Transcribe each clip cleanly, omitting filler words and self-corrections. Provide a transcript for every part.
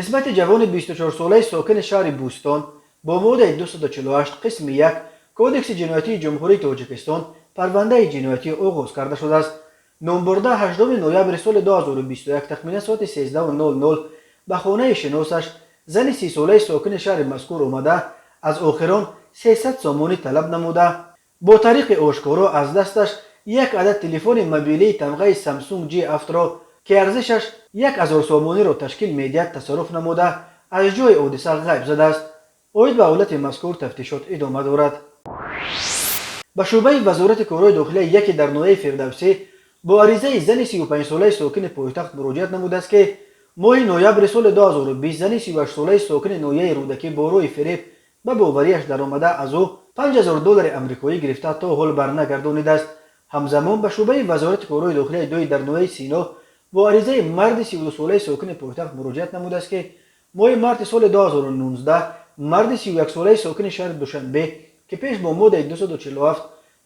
Нисбати ҷавони 24-солаи сокини шаҳри Бӯстон бо моддаи 248 қисми 1 Кодекси ҷиноятии Ҷумҳурии Тоҷикистон парвандаи ҷиноятӣ оғоз карда шудааст. Номбурда 8 ноябри соли 2021 тахминан соати 13:00 ба хонаи шиносаш, зани 30-солаи сокини шаҳри мазкур, омада, аз охирон 300 сомонӣ талаб намуда, бо тариқи ошкоро аз дасташ як адад телефони мобилии тамғаи Samsung J7-ро, ки арзишаш 1000 сомониро ташкил медиҳад, тасарруф намуда, аз ҷои ҳодиса ғайб задааст. Оид ба ҳолати мазкур тафтишот идома дорад. Ба шӯъбаи Вазорати корҳои дохилия яке дар ноҳияи Фирдавсӣ бо аризаи зани 35-солаи сокини пойтахт муроҷиат намудааст, ки моҳи ноябри соли 2020 зани 38-солаи сокини ноҳияи Рӯдакӣ бо роҳи фиреб ба боварияш даромада, аз ӯ 5000 доллари амрикоӣ гирифта, то ҳол барнагардонидааст. Ҳамзамон ба шӯъбаи Вазорати корҳои дохилияи дуи дар ноҳияи Сино бо аризаи марди 32-солаи сокини пойтахт муроҷиат намудааст, ки моҳи марти соли 2019 марди 31-солаи сокини шаҳри Душанбе, ки пеш бо моддаи 247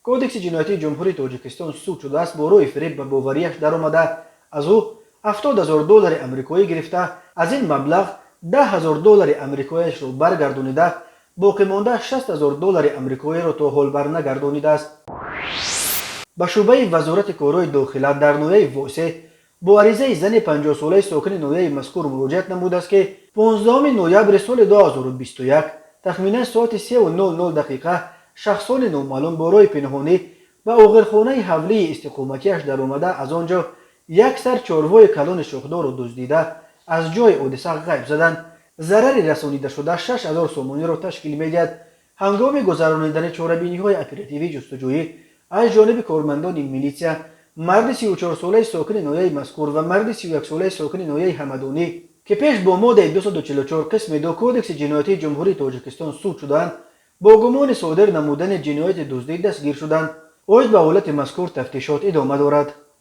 Кодекси ҷиноятии Ҷумҳурии Тоҷикистон суд шудааст, бо роҳи фиреб ба боварияш даромада, аз ӯ 70 ҳазор доллари амрикоӣ гирифта, аз ин маблағ 10 ҳазор доллари амрикоиашро баргардонида, боқимонда 60 ҳазор доллари амрикоиро то ҳол барнагардонидааст. Ба шӯъбаи Вазорати корҳои дохила дар ноҳияи Восе бо аризаи зани 50-солаи сокини ноҳияи мазкур муроҷиат намудааст, ки 15 ноябри соли 2021 тахминан соати 3:00 дақиқа шахсони номаълум бо роҳи пинҳонӣ ба оғилхонаи ҳавлии истиқоматиаш даромада, аз он ҷо як сар чорвои калони шохдорро дуздида, аз ҷои ҳодиса ғайб заданд. Зарари расонидашуда 6000 сомониро ташкил медиҳад. Ҳангоми гузаронидани чорабиниҳои оперативӣ ҷустуҷӯӣ аз ҷониби кормандони милитсия марди 34-солаи сокини ноҳияи мазкур ва марди 31-солаи сокини ноҳияи Ҳамадонӣ, ки пеш бо моддаи 244 қисми 2 Кодекси ҷиноятии Ҷумҳурии Тоҷикистон суд шудаанд, бо гумони содир намудани ҷинояти дуздӣ дастгир шуданд. Оид ба ҳолати мазкур тафтишот идома дорад.